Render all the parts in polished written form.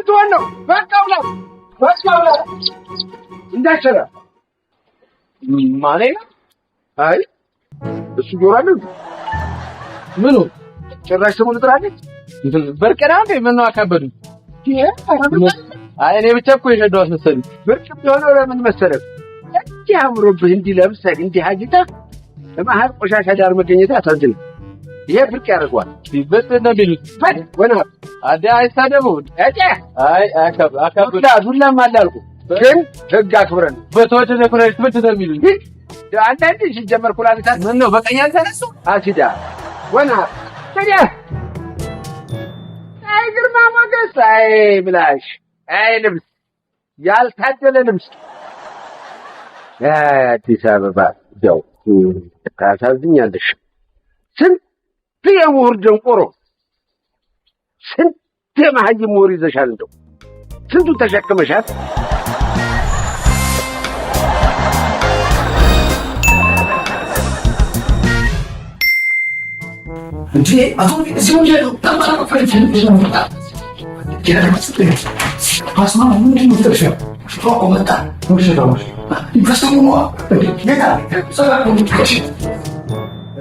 ልትሆን ነው? በቃ ብላ፣ በቃ ብላ እንዳይሰራ ማኔ። አይ፣ እሱ ጆሮ አለው እንዴ? ምኑ ጭራሽ ስሙን ትጥራለች። ብርቅ ነው እንዴ? ምነው አካበዱ? አይ፣ እኔ ብቻ እኮ የሸዳው አስመሰሉኝ። ብርቅ ቢሆነው ለምን መሰለህ? እንዲህ አምሮብህ፣ እንዲህ ለብሰህ፣ እንዲህ አጊጠህ በመሀል ቆሻሻ ዳር መገኘት ያሳዝናል። ይሄ ብርቅ ያደርገዋል። ብርቅ ነው የሚሉት። ፈት ወና አዴ አይሳደቡ። እጤ አይ፣ አካበዱ። ዱላ ዱላም አለ አልኩህ፣ ግን ህግ አክብረን። በተወደደ ኩላሊት ምንድን ነው የሚሉኝ? አንዳንድ ሲጀመር ኩላሊት ምን ነው በቀኝ አልተነሱ? አሲዳ ወና ታዲያ። አይ ግርማ ሞገስ፣ አይ ብላሽ፣ አይ ልብስ፣ ያልታደለ ልብስ። አይ አዲስ አበባ ያው ታሳዝኛለሽ። ስንት የምሁር ደንቆሮ፣ ስንት የመሀይም ምሁር ይዘሻል። እንደው ስንቱን ተሸክመሻል። እንዴ አቶ እዚህ ወንጀል ምንድን ነው? ጥርሻ እኮ መጣ።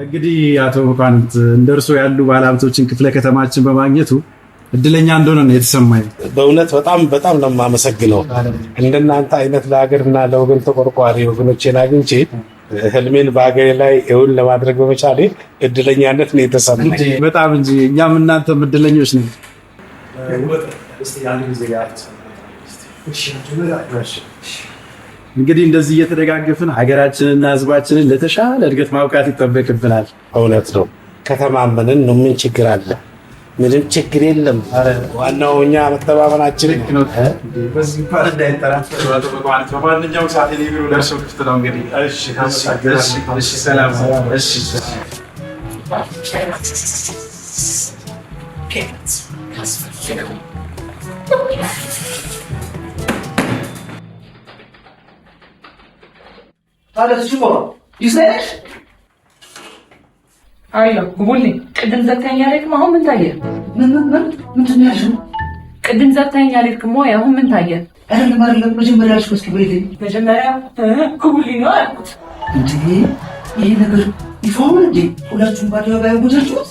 እንግዲህ አቶ መኳንንት፣ እንደ እርሶ ያሉ ባለሀብቶችን ክፍለ ከተማችን በማግኘቱ እድለኛ እንደሆነ ነው የተሰማኝ። በእውነት በጣም በጣም ነው የማመሰግነው። እንደናንተ አይነት ለሀገርና ለወገን ተቆርቋሪ ወገኖቼን አግኝቼ ህልሜን በሀገሬ ላይ እውን ለማድረግ በመቻሌ እድለኛነት ነው የተሰማኝ። በጣም እንጂ፣ እኛም እናንተም እድለኞች ነን። እንግዲህ እንደዚህ እየተደጋገፍን ሀገራችንንና ህዝባችንን ለተሻለ እድገት ማብቃት ይጠበቅብናል። እውነት ነው። ከተማመንን ነው ምን ችግር አለ? ምንም ችግር የለም። ዋናው እኛ መተማመናችን ነው። በዚህ እንኳን እንዳይጠራጠሩ አቶ መኳንንት፣ በማንኛውም ሰዓት የኔ ቢሮ ለእርሶ ክፍት ነው። እንግዲህ እሺ፣ እሺ፣ እሺ፣ ሰላም፣ እሺ። ይሰሽ። አዮ ጉቡልኝ፣ ቅድም ዘግተኸኝ አልሄድክም? አሁን ምን ታየ? ምን ምን ምን ምንድን ነው ያልሽው? ቅድም ዘግተኸኝ አልሄድክም ወይ? አሁን ምን ታየ? አይደለም አይደለም፣ መጀመሪያ ያልሽው እስኪ በይልኝ። መጀመሪያ ጉቡልኝ ነው አልኩት። እንዴ፣ ይሄ ነገር ይፋ ሆነ እንዴ? ሁላችሁም በአደባባይ አወጃችሁት?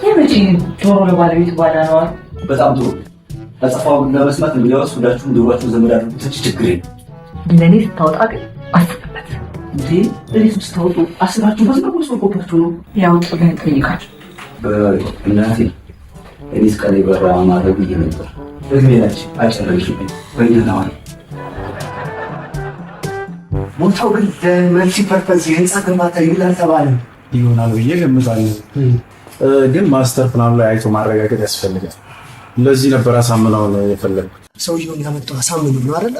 የመቼ ጆሮ ለባለቤቱ ባዳ ነው አሉ። በጣም ጥሩ። አጸፋውን ለመስማት እንግዲያውስ ሁላችሁም ጆሯችሁን ዘመድ አድርጉት እንጂ ችግር የለም። ለእኔ ስታወጣ ግን አስብበት። እንዴ፣ እኔስ ስታወጡ አስባችሁበት ነው ወይስ ወርቆባችሁ ነው? ያወጡልህን ጠይቃቸው። እናቴ፣ እኔስ ቀኔ በራ ማድረግ ብዬ ነበር። እድሜ ላንቺ፣ አጨረሽብኝ። ወይ ደህና ዋል። ቦታው ግን ለ multi purpose የህንፃ ግንባታ ይውላል ተባለ። ይሆናል ብዬ ገምታለሁ። ግን master plan ኑ ላይ አይቶ ማረጋገጥ ያስፈልጋል። ለዚህ ነበር አሳምነውን የፈለግኩት። ሰውየውን ያመጣው አሳምነው ነው አይደለ?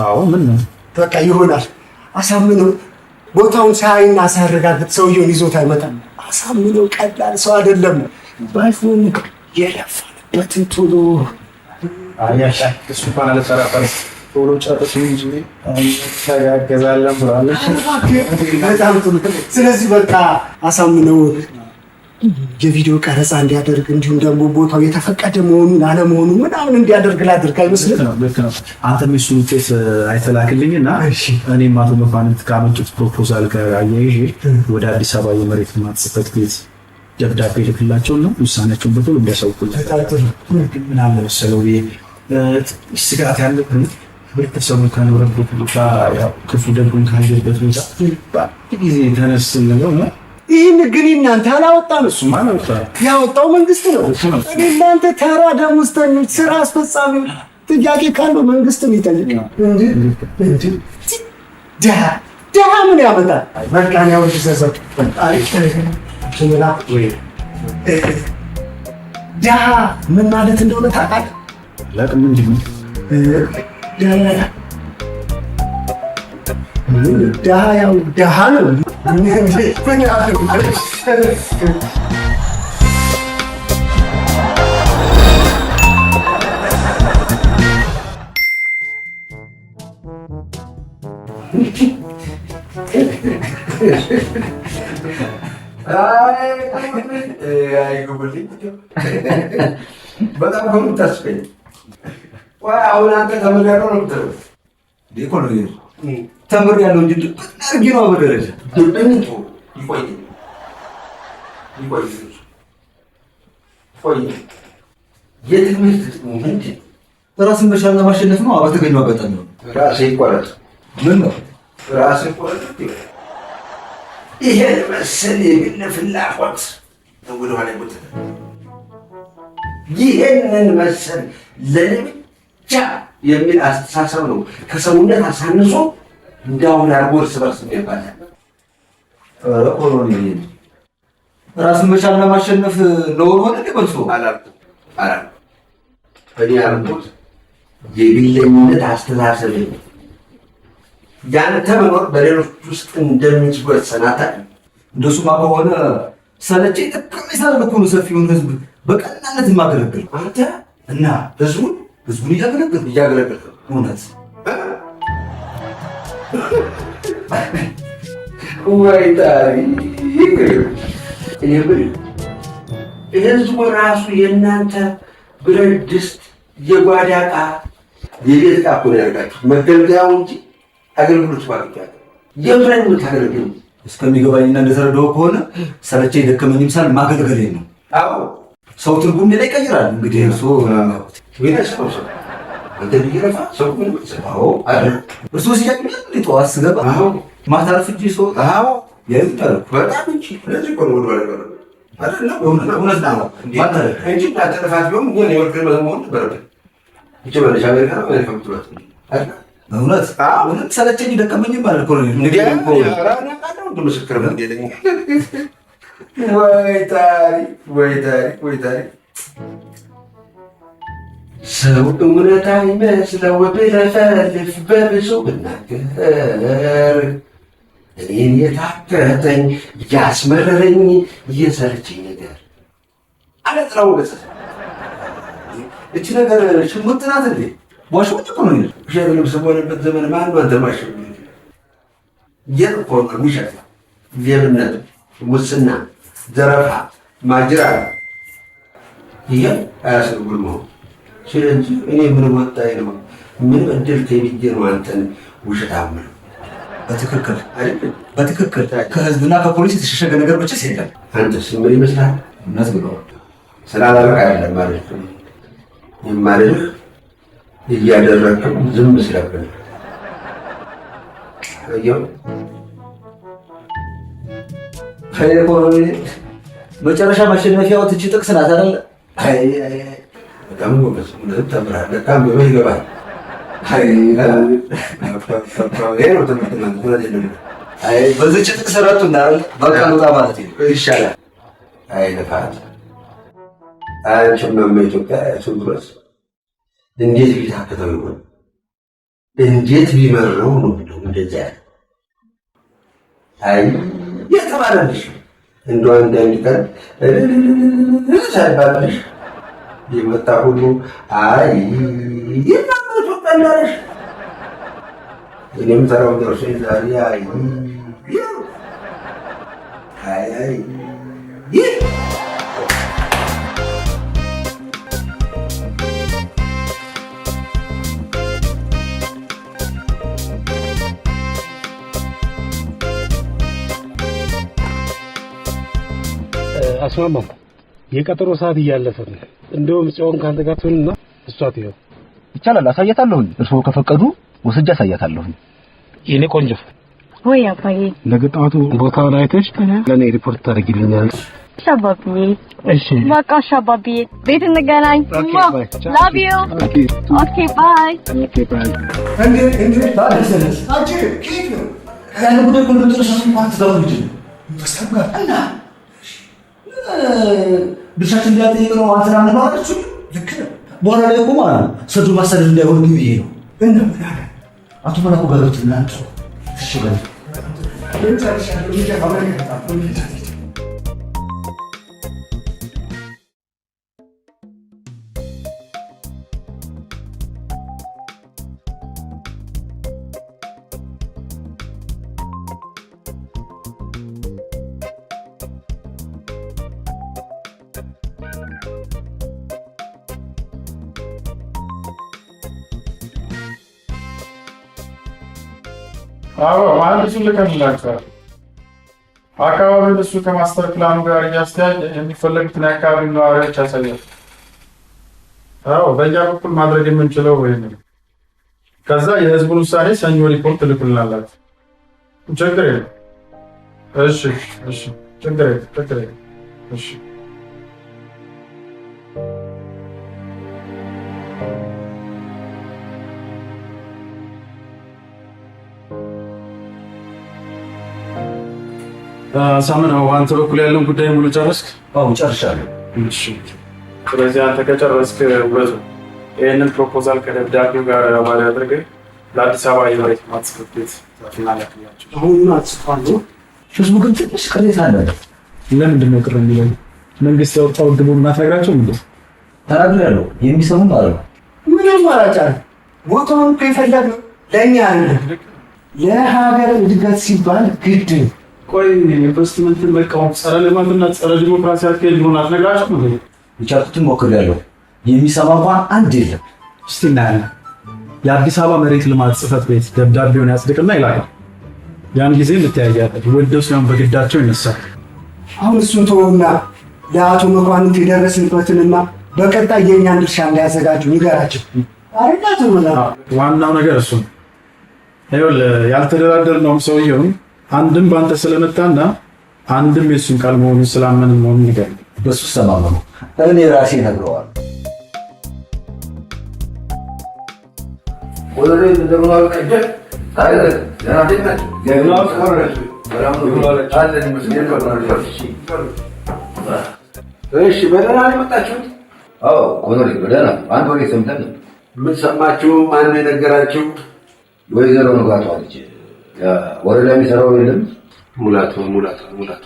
አዎ፣ ምን ነው? በቃ ይሆናል። አሳምነው ቦታውን ሳያይና ሳያረጋግጥ ሰውየውን ይዞት አይመጣም። አሳምነው ቀላል ሰው አይደለም። ባይሆን የለፋንበትን ቶሎ አያሽ፣ እሱ እንኳን አልጠራጠርም። ቶሎ ጨርሱ እንጂ እንተጋገዛለን ብላለች። በጣም ጥሩ። ስለዚህ በቃ አሳምነው የቪዲዮ ቀረጻ እንዲያደርግ እንዲሁም ደግሞ ቦታው የተፈቀደ መሆኑን አለመሆኑን ምናምን እንዲያደርግ ላድርግ አይመስልም? ልክ ነው፣ ልክ ነው። አንተም የሱን ውጤት አይተላክልኝ እና እኔም አቶ መኳንንት ካመጡት proposal ጋር አያይዤ ወደ አዲስ አበባ የመሬት ልማት ጽሕፈት ቤት ደብዳቤ ልክላቸውና ውሳኔያቸውን በቶሎ እንዲያሳውቁልን። በጣም ጥሩ። ግን ምን አለ መሰለው ብዬ ትንሽ ስጋት ያለብን ህብረተሰቡ ከኖረበት ቦታ፣ ያው ክፉ ደጉን ካየበት ቦታ በአንድ ጊዜ ተነስ ስንለው ነው። ይህን ግን እናንተ አላወጣም። እሱማ ነው። ያወጣው መንግስት ነው። እኔ እናንተ ተራ ደሞዝተኞች፣ ስራ አስፈጻሚዎች፣ ጥያቄ ካለው መንግስትን ይጠይቅ። እንዴ እንዴ፣ ድሃ ድሃ ምን ያመጣል? በቃ እኔ አሁን ዘዘው ድሃ ምን ማለት እንደሆነ ታውቃለህ? ለቅም ምንድን ነው? ድሃ ያው ድሃ ነው። ምን ያህል በጣም እኮ ነው የምታስቀኝ። ቆይ አሁን አንተ ተምሬያለሁ ነው የምትለው? ኮሎኔል ተምሬያለሁ እንጂ አድርጌ ነው በደረጃ ድብን ይቆይ ይቆይ ቆይ የትምህርት ጥቅሙ ምንድን ነው? ራስን መቻልና ማሸነፍ ነው። በተገኘው አጋጣሚ ነው። ራስህ ይቆረጥ። ምን ነው ራስህ ይቆረጥ። ይሄን መሰል የግል ፍላጎት ነው ወደኋላ የጎተተ። ይሄንን መሰል ለእኔ ብቻ የሚል አስተሳሰብ ነው ከሰውነት አሳንሶ እንዳሁን አድርጎ እርስ በርስ ይባላል። ኧረ ኮሎኔል ራስን መቻልና ማሸነፍ ነውር ሆነ እንዴ? በእርሶ አላልኩም አላልኩም። እኔ ያልኩት የግለኝነት አስተሳሰብ ነው። ያንተ መኖር በሌሎች ውስጥ እንደሚወሰን አታውቅም። እንደሱማ ከሆነ ሰለቸኝ ደከመኝ ሳልል እኮ ነው ሰፊውን ህዝብ በቀናነት የማገለግል። አንተ እና ህዝቡን ህዝቡን እያገለግል እያገለገልክ ነው። እውነት ወይ ታሪክ! እኔ የምልህ ህዝቡ ራሱ የእናንተ ብረት ድስት፣ የጓዳ ዕቃ፣ የቤት ዕቃ እኮ ነው ያደርጋችሁ መገልገያው እንጂ አገልግሎት ማግኛት የቱ ላይ ነው የምታገለግሉ? እስከሚገባኝና እንደተረዳው ከሆነ ሰለቸኝ ደከመኝም ሳል ማገልገሌ ነው። አዎ ሰው ትርጉም ሌላ ይቀይራል። እንግዲህ እርስዎ ግን ሰው ሰው አንተ ቢገረፋ ሰው ምንም አይሰማም። አዎ አይደል? እርስዎ ሲያውቁኛል እንዴ? ጠዋት ስገባ አዎ ማታ አርፍጄ ስወጣ አዎ ያዩታል። በጣም እንጂ። ለዚህ እኮ ነው ወደኋላ የቀረው አይደል? እውነት ነው። ማለት እንጂ እናንተ ጥፋት ቢሆን እኛ ኒውዮርክ መሆን ነበረብን። ይቺ መለሻ አሜሪካ ነው አሜሪካ የምትሏት አይደል? እውነት እውነት ሰለቸኝ ደከመኝም አለ ኮሎኔል። እንግዲህ ኧረ እኔ አውቃለሁ እንደ ምስክር ነው እንዴ ለኝ። ወይ ታሪክ ወይ ታሪክ ወይ ታሪክ። ሰው እውነት አይመስለው ብለፈልፍ በብዙ ብናገር እኔን የታከተኝ ያስመረረኝ የሰለቸኝ ነገር አለ ጥላሁን ገሰሰ። እቺ ነገር ሽሙጥ ናት እንዴ? ዋሽሙጥ ኮሎኔል። ውሸት ልብስ በሆነበት ዘመን ማን ነው አንተን ዋሽ የሚልህ? የት እኮ ነው ውሸት፣ ሌብነት፣ ሙስና፣ ዘረፋ፣ ማጅራት ይሄ አያስነውር መሆን። ስለዚህ እኔ ምን ወጣኝ ነው ምን እድል ተብዬ ነው አንተን ውሸት አምነው? በትክክል አይደል? በትክክል ከህዝብና ከፖሊስ የተሸሸገ ነገር መቼስ የለም። አንተስ ምን ይመስልሃል? እውነት ብለዋል። ስላላበቃ አይደለም ማለት ነው የማልልህ እያደረግከው ዝም ስለብል አየኸው። አይ ኮሎኔል መጨረሻ ማሸነፊያው ትቺ ጥቅስ ናት አይደል? አይ አይ አይ በጣም ጎበዝ፣ እውነትም ተምረሃል። ለካ አንብበህ ይገባል። አይ ይሄ ነው ትምህርት ማለት እውነቴን ነው። አይ በዚች ጥቅስ ረቱና አይደል? በቃ ልውጣ ማለት ነው። ይሻላል። አይ ልፋት አንቺም እማማ ኢትዮጵያ ቴዎድሮስ እንዴት ቢታክተው ይሆን? እንዴት ቢመረው ነው እንደው እንደዚያ ያለ? አይ የተባለልሽ እንደው አንዳንድ ቀን እልል ሳይባልልሽ የመጣ ሁሉ አይ የእማማ ኢትዮጵያ እንዳለሽ እኔም ተራው ደርሶኝ ዛሬ አይ አይ አይ ይህ አስማማው የቀጠሮ ሰዓት እያለፈ ነው። እንደውም ጽዮን ካንተ ጋር ትሁንና እሷ ትየው ይቻላል። አሳያታለሁኝ። እርስዎ ከፈቀዱ ወስጄ አሳያታለሁኝ። የኔ ቆንጆ ወይ አባዬ። ነገ ጠዋቱ ቦታውን አይተሽ ለኔ ሪፖርት ታደርጊልኛለሽ። እሺ አባብዬ። እሺ በቃ እሺ አባብዬ፣ ቤት እንገናኝ። Okay bye። Love you። Okay Okay bye። Okay bye። እንዴ እንዴ አንቺ ከየት ነው? ያን ጉዳይ እኮ ለመጨረሻ እንኳን ትዳሩ ልጅ ነው በስተም ጋር እና ድርሻችን እንዳያጠይቅ ነው አንተን አምነህ አለችው። ልክ ነው። በኋላ ላይ እኮ ማለት ነው ሰዶ ማሳደድ እንዳይሆን ብዬ ነው። እና ምን አለ? አቶ መላኩ ጋር ገብተን አንተ ትሽጋል ምን ጨርሻለሁ። ልጅ አብረን እንመጣለን። አዎ፣ መሀንዲሱን ልከንላቸዋል። አካባቢውን እሱ ከ master plan ኡ ጋር እያስተያየ የሚፈለጉትን የአካባቢ ነዋሪዎች ያሳያል። አዎ፣ በእኛ በኩል ማድረግ የምንችለው ይሄን ነው። ከዛ የህዝቡን ውሳኔ ሰኞ ሪፖርት ትልኩልናላችሁ። ችግር የለም። እሺ፣ እሺ፣ ችግር የለም፣ ችግር የለም። እሺ። ሳምነው፣ አንተ በኩል ያለውን ጉዳይ ሙሉ ጨረስክ? አዎ፣ ጨርሻለሁ። እሺ። ስለዚህ አንተ ከጨረስክ ውበቱ ይህንን proposal ከደብዳቤው ጋር አባሪ አድርገህ ለአዲስ አበባ የመሬት ልማት ጽሕፈት ቤት ጻፍና ላክላቸው። አሁን አጽፋለሁ። ህዝቡ ግን ትንሽ ቅሬታ አለበት። ለምንድን ነው ቅር የሚለው? መንግስት ያወጣው ህግ መሆኑን አትነግራቸውም እንዴ? ተናግሬያለሁ። የሚሰሙም አሉ። ምን አማራጭ አለ? ቦታውን እኮ የፈለግነው ለእኛ አይደለም፣ ለሀገር እድገት ሲባል ግድ ነው። ቆይ፣ ኢንቨስትመንትን መቃወም ጸረ ልማትና ጸረ ዲሞክራሲ አካሄድ መሆኑን አትነግራቸውም እንዴ? የቻልኩትን ሞክሬያለሁ። የሚሰማ እንኳን አንድ የለም። እስቲ እናያለን። የአዲስ አበባ መሬት ልማት ጽሕፈት ቤት ደብዳቤውን ያጽድቅና ይላካል። ያን ጊዜ እንተያያለን። ወደው ሳይሆን በግዳቸው ይነሳል። አሁን እሱን ተወውና ለአቶ መኳንንት የደረስንበትንና በቀጣይ የእኛን ድርሻ እንዲያዘጋጁ ንገራቸው። አይደል አቶ መላኩ? ዋናው ነገር እሱ ነው። ይኸውልህ፣ ያልተደራደርነውም ሰውየውን አንድም በአንተ ስለመጣና አንድም የእሱን ቃል መሆኑን ስላመንን መሆኑን ንገረኝ። በሱ ተማመኑ። እኔ ራሴ እነግረዋለሁ። ኮሎኔል፣ እንደምን ዋሉ? እሺ፣ በደህና ነው የመጣችሁት? አዎ ኮሎኔል፣ በደህና። አንድ ወሬ ሰምተን ነው። ምን ሰማችሁ? ማን ነው የነገራችሁ? ወይዘሮ ንጋቷ ልጅ ወረዳ የሚሰራው የለም? ሙላቱ፣ ሙላቱ፣ ሙላቱ።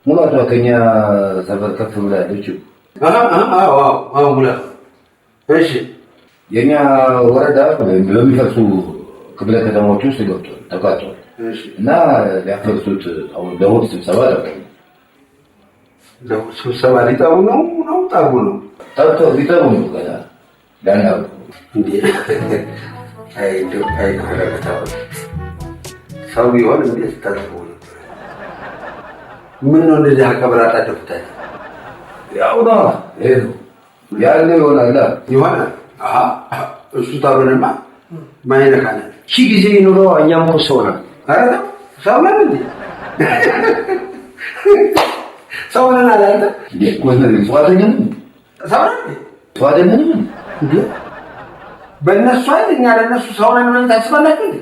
ሙላቷ፣ ከኛ ሰፈር ከፍ ብላ ያለችው። አዎ፣ አዎ፣ ሙላቱ። እሺ። የኛ ወረዳ በሚፈርሱ ክፍለ ከተማዎች ውስጥ ገብቷል፣ ተካቷል እና ሊያፈርሱት አሁን ለእሑድ ስብሰባ ጠርተው ለእሑድ ስብሰባ ሊጠሩ ነው ጠሩ ነው? ጠርተው ሊጠሩ ነው፣ ገና ሊያናግሩ። እንዴ! አይ እንደው፣ አይ ኮረብታው፣ ሰው ቢሆን እንዴት ታጥቦ ነበር። ምን ነው እንደዚህ አከብራ ጣደፉታል? ያው ነው፣ ይሄ ነው ያለ ይሆናል። ይሆናል። አሀ፣ እሱ ታልሆነማ ማን ይነካናል? ሺህ ጊዜ ይኑረው። እኛም እኮ ሰው ነን። ኧረ ተው፣ ሰው ነን እንዴ? ሰው ነን አለ አንተ። እንዴ ኮሎኔል፣ ሰው አይደለንም? ሰው ነን እንዴ? ሰው አይደለንም? እንዴ፣ በእነሱ አይደል እኛ ለእነሱ ሰው ነን ብለን ታስባላችሁ እንዴ?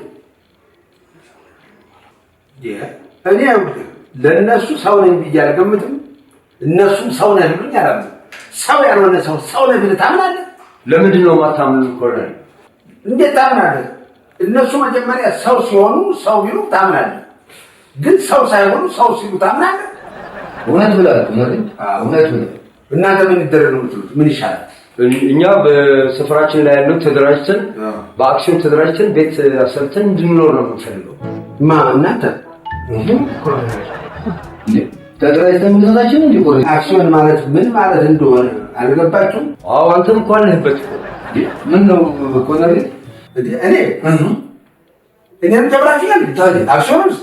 እኔ ይኸውልህ፣ ለእነሱ ሰው ነኝ ብዬ አልገምትም። እነሱም ሰው ነህ ብሉኝ አላምንም። ሰው ያልሆነ ሰው ሰው ነህ ብለህ ታምናለህ? ለምንድን ነው የማታምኑን ኮሎኔል? እንዴት ታምናለህ? እነሱ መጀመሪያ ሰው ሲሆኑ ሰው ቢሉ ታምናለህ። ግን ሰው ሳይሆኑ ሰው ሲሉ ታምናለህ? እውነት ብለሃል ኮሎኔል፣ እውነት ብለሃል። እናንተ ምን ይደረግ ነው የምትሉት? ምን ይሻላል? እኛ በሰፈራችን ላይ ያለው ተደራጅተን፣ በአክሲዮን ተደራጅተን ቤት አሰርተን እንድንኖር ነው የምንፈልገው። ማ፣ እናንተ? ተደራጅተን መግዛታችን እንዲ ኮሎኔል። አክሲዮን ማለት ምን ማለት እንደሆነ አልገባችሁም? አዎ፣ አንተም እኮ አለህበት እኮ። ምን ነው ኮሎኔል? እኔ እኔም ጀብራችኋል። አክሲዮን ውስጥ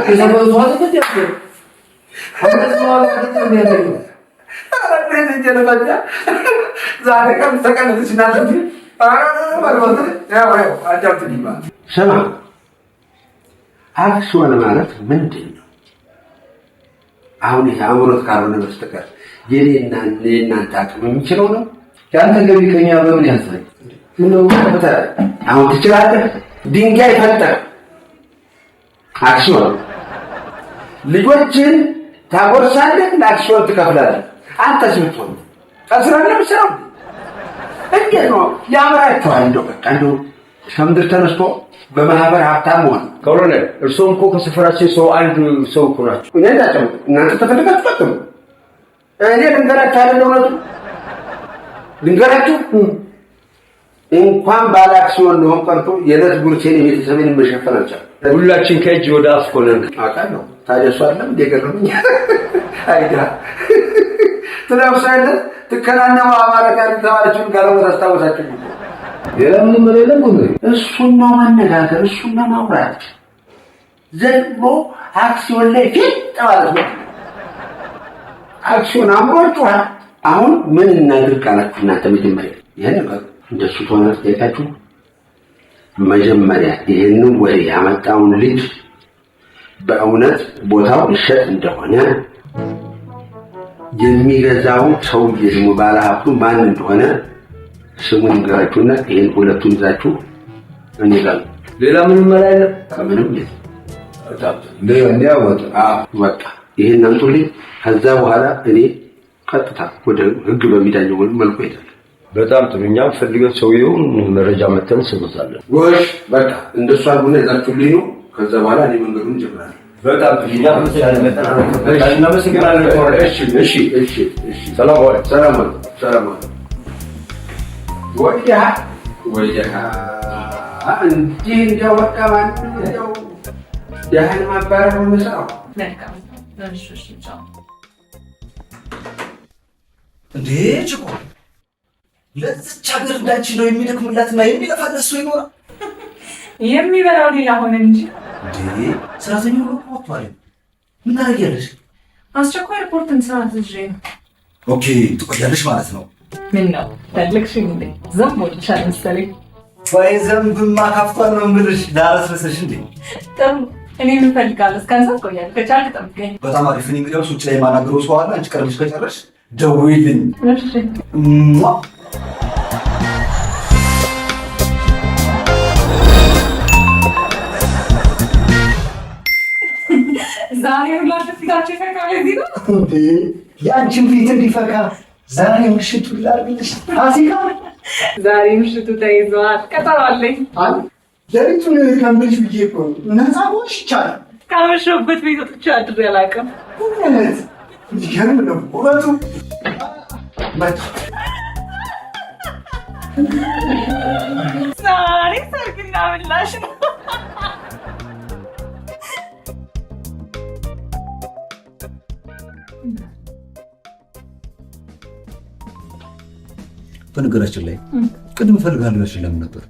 የሰፈሩ ሰው አለበት ያለው አንተ ሰው አለበት የሚያደርገው። ዛሬ ቀን ተቀንስ። ስማ፣ አክሲዮን ማለት ምንድን ነው? አሁን ይሄ አእምሮት ካልሆነ በስተቀር የኔና የእናንተ አቅም የሚችለው ነው? የአንተ ገቢ ከኛ በምን ያንሳል? ምነው አሁን ትችላለህ? ድንጋይ ፈጠር አክሲዮን ልጆችን ታጎርሳለህ፣ ለአክሲዮን ትከፍላለህ። አንተስ ብትሆን ቀስራለህ የምትሰራው እንዴት ነው? ያምራችኋል። እንደው በቃ እንደው ከምድር ተነስቶ በማህበር ሀብታም መሆን። ኮሎኔል፣ እርስዎም እኮ ከሰፈራችን ሰው አንዱ ሰው እኮ ናቸው። እኔ እንዳጨምሩ እናንተ ተፈልጋችሁ ቀጥሉ። እኔ ልንገራችሁ አይደለ፣ እውነቱ ልንገራችሁ፣ እንኳን ባለ አክሲዮን ልሆን ቀርቶ የዕለት ጉርሴን የቤተሰቤን መሸፈን አልቻልኩም። ሁላችን ከእጅ ወደ አፍ እኮ ነን። አውቃለሁ። ታዲያ እሱ አይደለም እንደ ገረመኝ። አይዳ ትለብሳለህ ትከናነበው አማራ ጋር የተባለችውን ጋለሞታ አስታወሳችሁ። ሌላ ምንም የለም ኮሎኔል። እሱን ነው መነጋገር፣ እሱን ነው ማውራት። ዘንድሮ አክሲዮን ላይ ፊት ማለት ነው። አክሲዮን አምሯችኋል። አሁን ምን እናድርግ አላችሁ እናንተ? መጀመሪያ ይሄን እንደሱ ከሆነ ጥያቄያችሁ መጀመሪያ ይህንን ወሬ ያመጣውን ልጅ በእውነት ቦታው ይሸጥ እንደሆነ፣ የሚገዛው ሰውዬ ደግሞ ባለሀብቱ ማን እንደሆነ ስሙን ይንገራችሁና ይህን ሁለቱን ይዛችሁ እኔ ጋር። ሌላ ምንም መላ የለም። ምንም በቃ ይህን አምጡልኝ። ከዛ በኋላ እኔ ቀጥታ ወደ ህግ በሚዳኘው መልኩ ሄዳለሁ። በጣም ጥሩ። እኛም ፈልገን ሰውየውን መረጃ መተን እንሰጡታለን። ጎሽ፣ በቃ እንደሱ አድርጉና ይዛችሁልኝ ነው። ከዛ በኋላ እኔ መንገዱን እጀምራለሁ። በጣም ጥሩ። እኛም እናመሰግናለን። እሺ፣ እሺ፣ እሺ፣ እሺ። ሰላም ዋል። ሰላም ዋል። ሰላም ዋል። ወዲያ ወዲያ እንዲህ እንዲያው በቃ ማንም እንዲያው ያህል ማባረር ነው የምሰራው። መልካም፣ እሺ፣ እሺ፣ ቻው። እንዴ ችኮ፣ ለዚች ሀገር እንዳንቺ ነው የሚደክምላትና የሚለፋለት ሰው ይኖራል? የሚበላው ሌላ ሆነ እንጂ። እንዴ፣ ሰራተኛው ሁሉ እኮ ወጥቷል። ምን ታደርጊያለሽ? አስቸኳይ ሪፖርት እንድሰራ አዝዤ ነው። Okay፣ ትቆያለሽ ማለት ነው። ምን ነው ፈለግሽኝ እንዴ? ዘንቦልሻል መሰለኝ። ባይዘንብማ ካፍቷል ነው የምልሽ። ላረስረስሽ እንዴ? ጥሩ፣ እኔ ምን እፈልጋለሁ? እስከዛ እቆያለሁ። ከቻልክ ጠብቀኝ። በጣም አሪፍ። እኔ እንግዲያውስ ውጭ ላይ የማናግረው ሰው አለ። አንቺ ቀድመሽ ከጨረስሽ ደውዪልኝ። እሺ። ሟ። ዛሬ ሁላችሁ ፊታችሁ ይፈካ ለዚህ ነው። እንዴ፣ የአንቺን ፊት እንዲፈካ ዛሬ ምሽቱ ላድርግልሽ ፋሲካ። ዛሬ ምሽቱ ተይዟል። ቀጠሮ አለኝ። አይ፣ ሌሊቱን ከምልሽ ብዬ እኮ ነው። ነፃ ሆንሽ ይቻላል። ካመሸሁበት ቤት ወጥቼ አድሬ አላውቅም። እውነት የሚገርም ነው ውበቱ። መጣ። ዛሬ ሰርግና ምላሽ ነው። በነገራችን ላይ ቅድም እፈልግሃለሁ ያልሽኝ ለምን ነበር?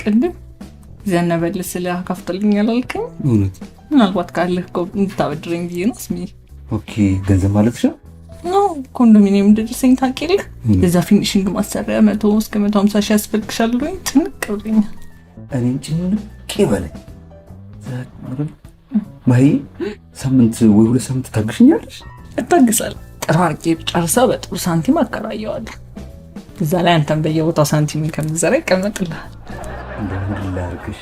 ቅድም ዘነበል ስለ አካፍጥልኝ አላልከኝ? እውነት? ምናልባት ካለህ እኮ እንድታበድረኝ ብዬ ነው። ስሚ። Okay፣ ገንዘብ ማለት ነው? No፣ ኮንዶሚኒየም እንደደረሰኝ ታውቂ የለ፣ የዛ finishing ማሰሪያ 100 እስከ 150 ሺህ ያስፈልግሻል ወይ ጭንቅ ብሎኛል። እኔን ጭንቅ ይበለኝ። ማሂ፣ ሳምንት ወይ 2 ሳምንት ታግሽኛለሽ? እታግሳለሁ። ጥሩ አድርጌ ጨርሰው በጥሩ ሳንቲም አከራየዋለሁ። እዛ ላይ አንተም በየቦታው ሳንቲም ከምትዘራ ይቀመጥልሃል። እንደው ምን ላድርግሽ?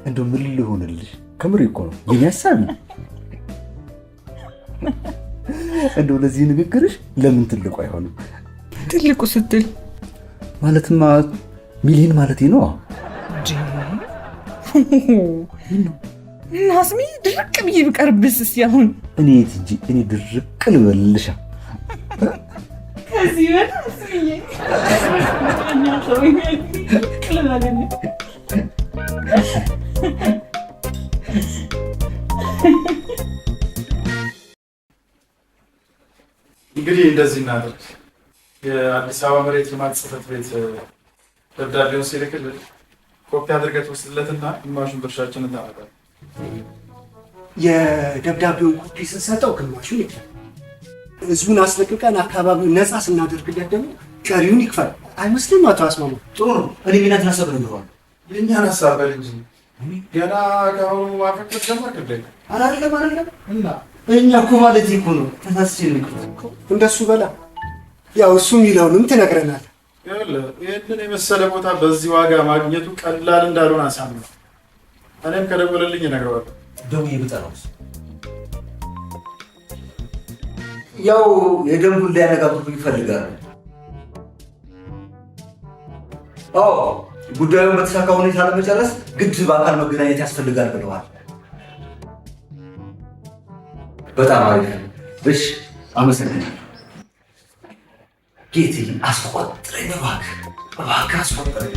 እንደው ምን ልሆንልሽ? ከምሬ እኮ ነው የኔ ሀሳብ ነው። እንደው ለዚህ ንግግርሽ ለምን ትልቁ አይሆንም? ትልቁ ስትል? ማለትማ ሚሊዮን ማለት ነው። እና ስሚ፣ ድርቅ ብዬ ብቀርብስ እስኪ አሁን? እኔ የት እንጂ እኔ ድርቅ ልበልልሻ። ከዚህ በላይ ስሚዬ ድርቅ ልበልልህ። እንግዲህ እንደዚህ እናድርግ። የአዲስ አበባ መሬት ልማት ጽሕፈት ቤት ደብዳቤውን ሲልክልን ኮፒ አድርገህ ትወስድለትና ግማሹን ድርሻችንን እናመጣለን። የደብዳቤውን ኮፒ ስንሰጠው ግማሹን ይክፈል። ህዝቡን አስለቅቀን አካባቢውን ነፃ ስናደርግለት ደግሞ ቀሪውን ይክፈል። አይመስልም አቶ አስማማው? ጥሩ ነው። እኔ የእናንተን ሀሳብ እነግረዋለሁ። የእኛን ሀሳብ በል እንጂ ገና ከአሁኑ ማፈክር ጀመርክ እንዴ? ኧረ አይደለም፣ አይደለም። እና? እኛ እኮ ማለት እኮ ነው፣ ተሳስቼ ነው፣ ይቅርታ። እንደሱ በላ። ያው እሱ የሚለውንም ትነግረናል። ይኸውልህ፣ ይህንን የመሰለ ቦታ በዚህ ዋጋ ማግኘቱ ቀላል እንዳልሆነ አሳምነው። እኔም ከደወለልኝ እነግረዋለሁ። ደውዬ ብጠራውስ? ያው የደንቡን ሊያነጋግሩ ይፈልጋሉ። አዎ፣ ጉዳዩን በተሳካ ሁኔታ ለመጨረስ ግድ በአካል መገናኘት ያስፈልጋል ብለዋል። በጣም አሪፍ። እሺ፣ አመሰግናለሁ። ጌቴ፣ አስቆጥረኝ እባክህ፣ እባክህ አስቆጥረኝ።